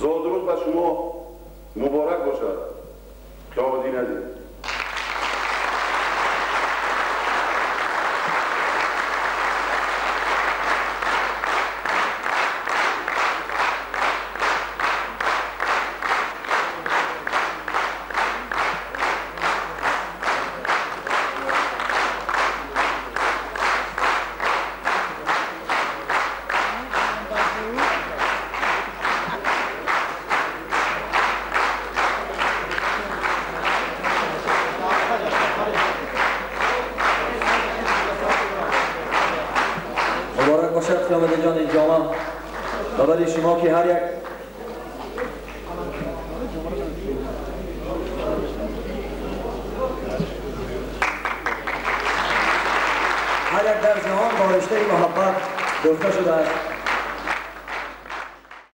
Зодрӯз ба шумо муборак бошад, Қиёмиддин азиз. Муборак бошад, Қиёмиддинҷон, ин ҷома ва барои шумо, ки ҳар як дар ҷаҳон бо риштаи муҳаббат дӯхта шудааст.